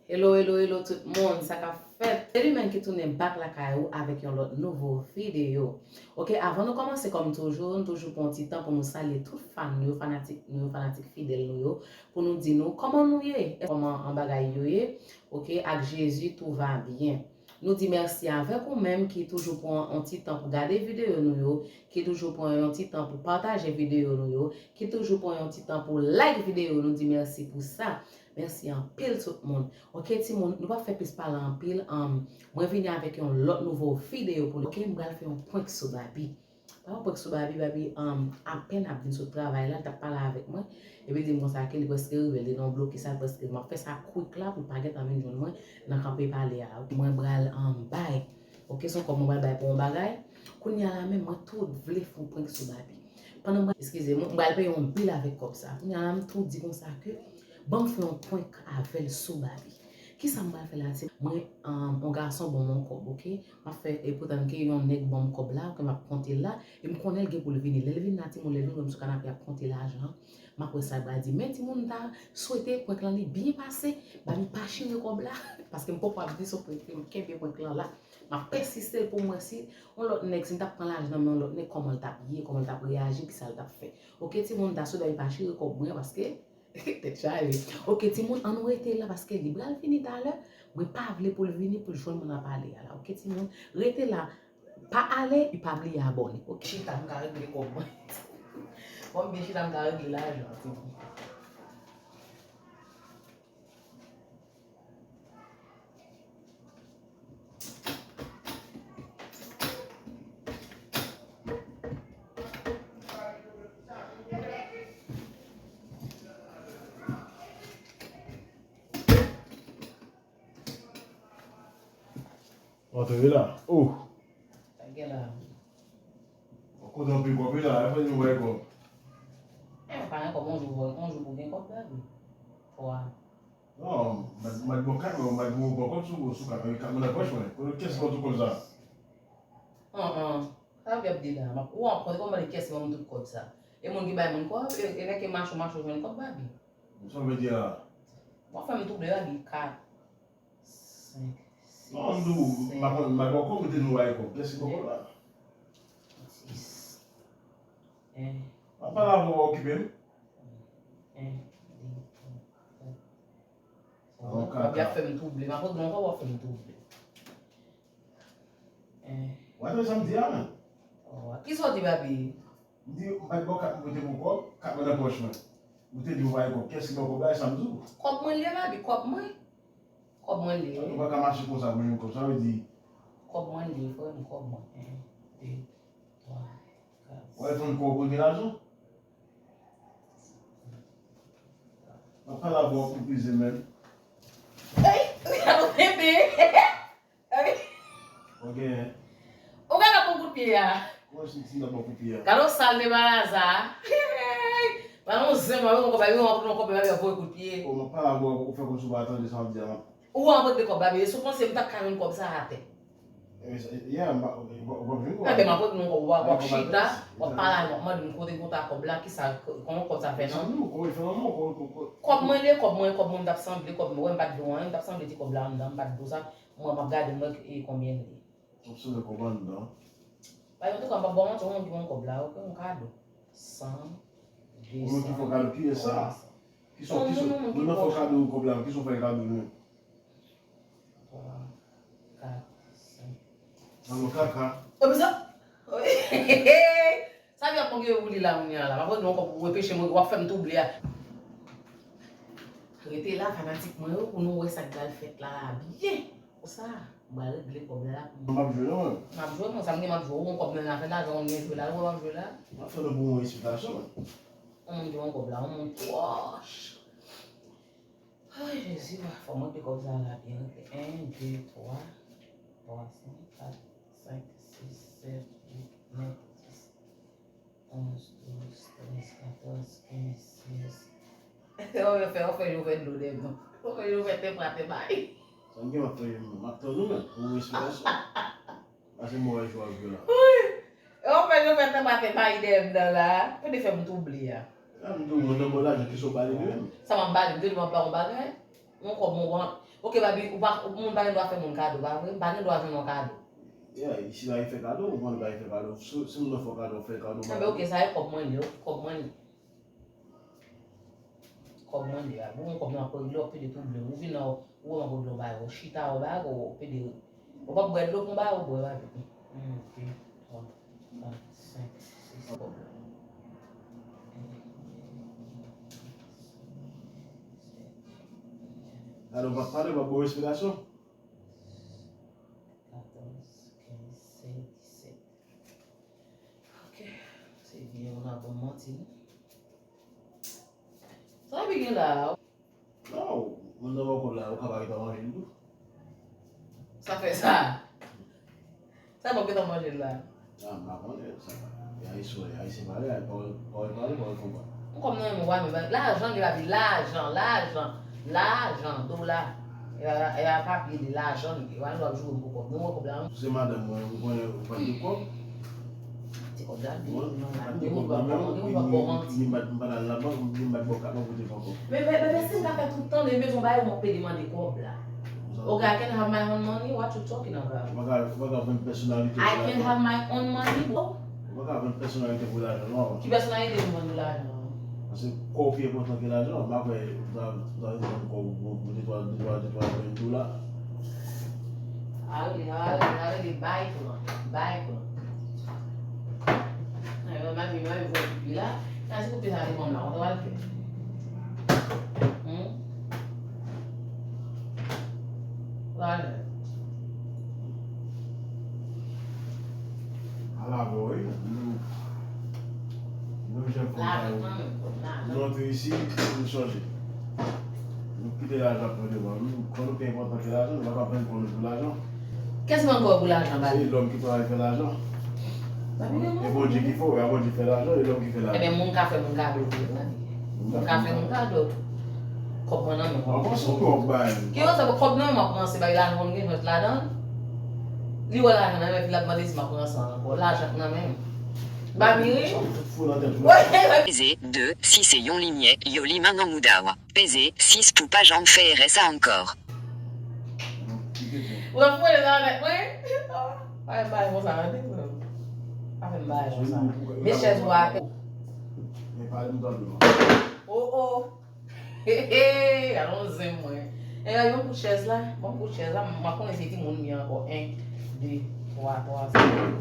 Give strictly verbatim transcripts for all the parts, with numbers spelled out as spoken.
Hello, hello, hello tout moun, sa k ap fèt? Se li menm ki tounen back lakay ou avèk yon lòt nouvo videyo. Ok, avan nou kòmanse, kòm toujou, nou toujou pran yon ti tan pou nou salye tout fan nou yo, fanatik nou yo, fanatik fidèl nou yo, pou nou di nou kòman nou ye, kòman an bagay yo ye. Ok, ak Jezi, tout va byen. Nou di mèsi avèk ou menm ki toujou pran yon ti tan pou gade videyo nou yo, ki toujou pran yon ti tan pou pataje videyo nou yo, ki toujou pran yon ti tan pou like videyo, nou di mèsi pou sa. Mèsi anpil tout moun. Ok, timoun, nou p ap fè plis pale anpil. Anm, mwen vini avèk yon lòt nouvo videyo pou nou. Ok, m pral fè yon prank sou Babi. Pa yon prank sou Babi, Babi, anm, apèn ap vin sot travay la, l t ap pale avèk mwen. Epi l di m konsa ke li prèske rive, li nan blokis la, l prèske, m ap fè sa kwik la pou l pa gentan vin jwenn mwen nan kanpe pale a. Mwen pral, anm, bay. Ok, se yon kòb mwen pral bay pou yon bagay. Kounye a la menm, mwen tou vle fè yon prank sou Babi. Pandan mwen, eskize, mwen, mwen pral peye yon bil avèk kòb sa. Kounye a la, m tou di konsa ke, ban m fè yon prank avè l sou Babi. Kisa m pral fè la, se mwen, anm, yon gason ban m yon kòb, ok? M ap fè, e poutan ke yon nèg ban m kòb la, ke m ap konte l la, e m konnen l gen pou l vini. Lè l vin la, timoun, lè l vin wè m sou kanape ap konte lajan, m ap wè sa l pral di. Men timoun, m ta swete prank lan li byen pase, Babi pa chire kòb la, paske m poko ap di se yon prank, m kenbe prank lan la. M ap pèsiste l pou m wè si yon lòt nèg, si m t ap pran lajan nan men yon lòt nèg, kòman l t ap ye, kòman l t ap reyaji, kisa l t ap fè. Ok, timoun, m ta swete Babi pa chire kòb mwen, paske tèt chaje. Ok, timoun, ann rete la, paske li pral vini talè. Mwen pa vle pou l vini, pou l jwenn mwen nan pale a la. Ok, timoun, rete la. Pa ale, e pa bliye abòne. Ok, chita, m ka regle kòb mwen. Bon, m byen chita, m ka regle lajan, timoun. Antre la. Oh. Sa gen la? Ou kote anpil kòb wi la, e fò nou bay kòb. E, pa gen kòb, yon jou, yon jou pou gen kòb la wi. Fò a. Non, m pa, m pa t ba w kat, men m pa t ba w kòb sou, sou kat, kat mwen nan pòch mwen. Kote kès mwen tou kòb sa? An, an. Sa w ap di la? M ap, ou ap konte kòman li kès mwen tout kòb sa? E moun ki bay moun kòb, e, e nèg ki mache, mache jwenn kòb Babi. Sa w vle di la? W ap fè m touble Babi, kat, senk, sis, sèt. Non, m di w, m pa konn, m pa t ba w kòb, ou te di w bay kòb. Kès ki ba w kòb la? Sis. En. M ap pale avè w, w okipe m. En, de, twa, kat. Sa w ap fè m touble. M ap regle yon kòb, w ap fè m touble. En. W ap tande sa m di a, men. Oh, kisa w di, Babi? M di, m pa t ba w kat mwen te pou kòb, kat mwen nan pòch mwen. Ou te di w pa gen kòb. Kiyès ki ba w kòb la, e sa m di w. Kòb mwen li ye, Babi, kòb mwen. Kòb mwen li ye. Ou pa ka mache konsa pou jwenn kòb, sa vle di. Kòb mwen li ye, frè m, kòb mwen. En, de, twa, kat. W al jwenn kòb ou gen lajan? M ap pale avè w pou plizyè menm. Ey, ou bebe. Ey. Ok. Ou gade pou kout pye a. Kòman si ti nan bon kout pye a? Gade w sal de baraza. Ey. Ba nou zen, mwen, mwen, mwen, mwen, mwen, mwen, mwen, voye kout pye. Bon, m ap pale avè w, ou fè kòmsi ou pa tande sa m ap di a. Ou an regle kòb la, men si w panse m t ap ka jwenn kòb sa a atè. Eh, yeah, m pa, w ap, w ap jwenn kòb la. Atè, m ap regle yon kòb, w ap, w ap chita, w ap pale avè m, w ap mande m kote konta kòb la, kisa, kòman kòb sa fè nan. Kòb mwen li, kòb mwen, kòb mwen, m t ap sanble, kòb mwen, wè m pa t di w anyen, m t ap sanble ti kòb la anndan, m pa t di w sa. Mwen, m ap gade, m wè, e, konbyen l ye. Opsyon de kòb anndan. Bay, antouka, m p ap ba w manti, yon moun ki ban m kòb la, ok, yon kado. San, desan, twasan. Yon moun ki fè w kado, kiyès sa? Kisa, kisa, moun nan fè w kado kòb la, kisa w fè kado nou? Twa, kat, senk. Alò, kaka. Sa vin ap manke yo pou li la, kounye a la. M ap regle yon kòb pou repeche mwen, w ap fè m touble a. Rete la, fanatik mwen yo, pou nou wè sa k pral fèt la, la byen. Konsa, m pral regle kòb la, la pou nou. M ap jwe non, mwen. M ap jwe, mwen, sa m gen, m ap jwe. Ou wè yon kòb nan afè la, jan w gen jwe la, ou wè m ap jwe la. M ap fè nou pou yon esplikasyon, mwen. Yon moun ki yon kòb la, yon moun pwòch. Ay, Jezi, fò mwen te kòb sa la byen. En, de, twa, twa, senk, kat, senk, sis, sèt, uit, nèf, dis, onz, douz, trèz, katòz, kenz, sèz. Ou fè, ou fè, ou fè dlo dèyè m non. Ou fè, ou fè tèt pa tèt bay. Sa m gen m ap fè, m ap tann ou menm, pou yon esplikasyon. Pase move jwa jwe la. Wi. E w fè, w fè tèt pa tèt bay dèyè m nan la. Pou te fè m touble a. A, m di w, mwen nan bon lajan, kisa w bale li menm? Sa m ap bale, m te di m ap ba w yon bagay. Yon kòb mwen, bon, ok, Babi, ou pa, moun pa gen dwa fè moun kado, pa vre? M pa gen dwa jwenn yon kado. Yeah, isi la, yo fè kado, ou konn pa yo fè kado. Si, si moun nan fè w kado, fè kado. Enben, ok, sa e kòb mwen li, ok, kòb mwen li. Kòb mwen li a. Bon, kòb nan ap regle, w ap pede twouble. Ou vin la, ou wè m ap regle yon bagay, ou chita, yon bagay, ou pede. Ou p ap bwè dlo pou yon bagay, ou bwè, Babi. Yon, de, twa, kat, senk, sis, kòb. Alò, w ap pale, w ap bwè respirasyon? Katòz, kenz, sèz, disèt. Ok. Se byen, ou nan bon manti, non? Sa w ap gen la? Non, moun nan poko la, ou ka pa gen tan manje l tou. Sa fè sa? Sa w ap gen tan manje l la? Ah, m pa konnen, sa. E Ayisyen, e Ayisyen pale, e pawòl, pawòl pale, pawòl konprann. M konn nan men w, men lajan, gen lavi, lajan, lajan, lajan, dola. E a, e a papye de lajan li ye. Wè, nou ap joure pou kòb. Nou wè kòb la, non? Se madanm mwen, ou konnen, ou pa t gen kòb? Ti kòb la, li, mwen, non, pa t gen kòb nan men w, li, li, li pa t, m pa t al nan bank, li pa t bò kat mwen pou te pran kòb. Men, men, men, men, si m ka fè tout tan, men bezwen bagay, mwen pede mande kòb la. Ok, I can have my own money? What you talking about? Ou pa ka, ou pa ka vann pèsonalite pou lajan. I can have my own money, bro. Ou pa ka vann pèsonalite pou lajan, non. Ki pèsonalite nou vann pou lajan? Paske kò w pi enpòtan ke lajan, m ap wè, ou ta, ou ta vann kò w pou, pou de twa, de twa, de twa grenn dola. Arele, arele, arele, bay plan, bay plan. Ay, mwen, mwen, mwen, mwen, mwen, la, la, se koupe sa, li bon, la, ou ta pral fè. Hmm? Pral. Ala bon, wi. Nou, nou menm jan fè sa yo. Nou antre isi, nou chanje. Nou kite lajan pran devan nou. Kò nou pi enpòtan ke lajan, nou pa ka vann kò nou pou lajan. Kès ki vann kò pou lajan, Babi? Se lòm ki travay fè lajan. Babi, e Bondye ki fè w, e Bondye fè lajan, e lòm ki fè lajan. Ebyen, moun ka fè moun kado vre, Babi. Moun ka fè moun kado. Kòb mwen nan men mwen. An panse w ap bay. Ki rezon pou kòb nan men mwen ap ranse, Babi, lajan konn gen jwèt ladan l? Li wè lajan nan men, epi l ap mande si m ap ranse ankò. Lajan k nan men m. Babi ri. Sa w tout fou nan tèt ou. Peze de si se yon limyè yo limen nan mouda w. Peze sis pou pa janm fè erè sa ankò. Ou ap pran nan tèt mwen? Pa fè m bagay konsa, tande, frè m. Pa fè m bagay konsa. Men chèz ou atè. Men pale m tande non. Oh, oh. He, he, alon zen mwen. E, yon kout chèz la. Bon, kout chèz la. M ap konnen se timoun m ye ankò. En, de, twa, twa, senk.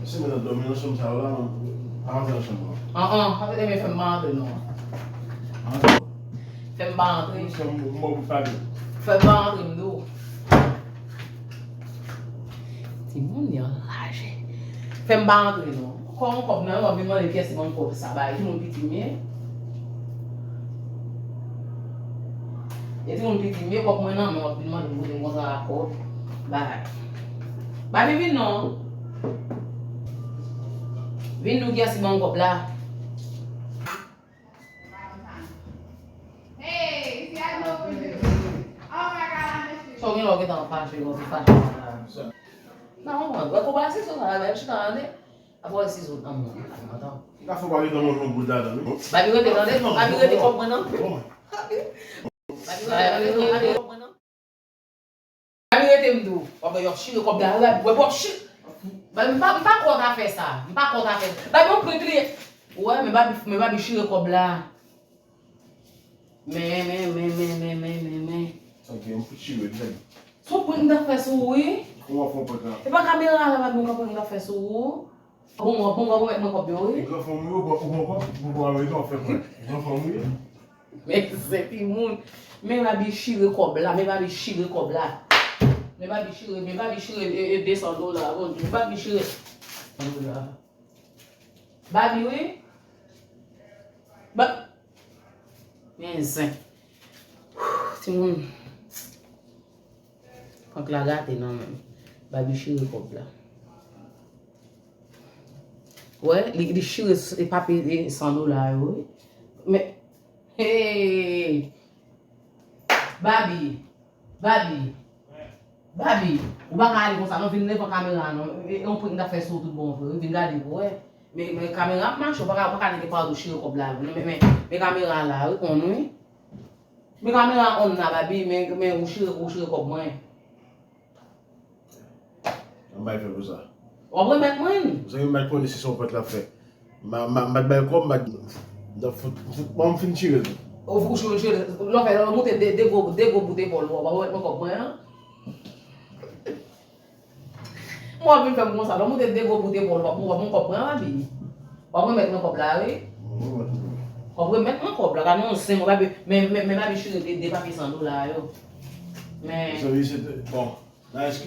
Si mwen nan dòmi nan chanm sa yo la, pa antre nan chanm nan. An, an, antre, men fè m pa antre non. Antre. Fè m pa antre. Fè m, m, m, m, Fè m pa antre, m di w. Timoun yo anraje. Fè m pa antre non. Kò yon kòb nan men w, w ap vin mande m kiyès ki ban m kòb sa, bay. Timoun piti m ye. E timoun piti m ye, kòb mwen nan men w, w ap vin mande m kote m konsa ak kòb. Bay. Babi, vin non. Vin di w kiyès ki ban m kòb la. Sa w gen lè w gentan fache, w ap fache konsa. Nan, mwen, wè, kou ba se sa, la, chita, tande. Apre, si zot nan mwen, atann. Gafo pa gentan manje yon bout ladan, wi. Babi rete, tande. Babi rete, kòb mwen nan. Babi rete, tande. Babi rete, kòb mwen nan. Babi rete m di w. W ap wè y ap chire kòb la, Babi, w ap chire. Babi, m pa, m pa kont afè sa. M pa kont afè sa. Babi, yon prank li ye. Ou wè, men Babi, men Babi chire kòb la. Men, men, men. Sa gen yon prank chire, Babi. Se yon prank m t ap fè sou ou, wi. Kòman w ap fè yon prank la? E pa kamera la, Babi, yon prank m t ap fè sou ou. Bon, bon, bon, bon, mwen kòb yo, wi. Granfanm ou yo, bon, bon, bon, bon, Ameriken ap fè prank. Granfanm ou yo. Men se timoun. Men Babi chire kòb la, men Babi chire kòb la. Men Babi chire, men Babi chire, e, e, de san dola, bon, Babi chire. Dola. Babi, wi. Ba-, men zen. Timoun. Prank la gate nan men m. Babi chire kòb la. Wè, li, li chire s-, e papye, e, san dola yo, wi. Men, hey! Babi! Babi! Babi! Ou pa ka ale konsa, non, vin devan kamera, non. E, e, yon prank m t ap fè sou ou tout bon vre, wi. Vin gade pou wè. Men, men kamera ap mache, ou pa ka, ou pa ka nèg pa ou chire kòb la, wi. Men, men, men kamera la, wi, konn, wi. Men kamera on la, Babi, men, men ou chire, ou chire kòb mwen. An bay fè pou sa. W ap remèt mwen. Zanmi m, m pa konnen si se yon prank l ap fè. Ma, ma, ma bay kòb, ma, m fout, m fout, bon, m fin chire l. Ou, ou chire, chire. Lò fè, lò moute de, de gwo, de gwo bout epòl, w ap remèt mwen kòb mwen an. Mwen ap vin fè m konsa, lò moute de gwo bout epòl, w ap, w ap mwen kòb mwen, Babi. W ap remèt mwen kòb la, wi. W ap remèt mwen kòb la, gade yon zen, mwen, Babi, men, men, men Babi chire de, de papye san dola yo. Men. Zanmi, se te, bon.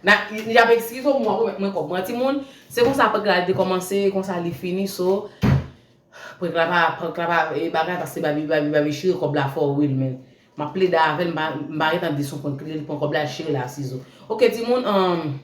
Na, y ap eskize w, mwen remèt mwen kòb mwen. Timoun, se konsa prank la te kòmanse, konsa li fini, so, prank la pa, prank la pa, e, bagay, paske Babi, Babi, Babi chire kòb la for real, men. M ap plede avè l, m pa, m pa gentan di se yon prank li ye, li pran kòb la, li chire l a sizo. Ok, timoun, um,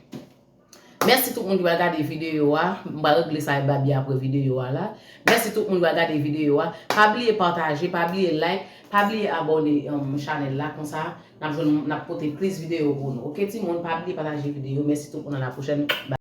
mèsi tout moun ki va gade videyo a. M va regle sa ak Babi apre videyo a la. Mèsi tout moun ki va gade videyo a. Pa bliye pataje, pa bliye like, pa bliye abòne, um, chanèl la, konsa n ap jwenn, n ap pote plis videyo pou nou. Ok, timoun, pa bliye pataje videyo. Mèsi tout moun, a la pwochèn.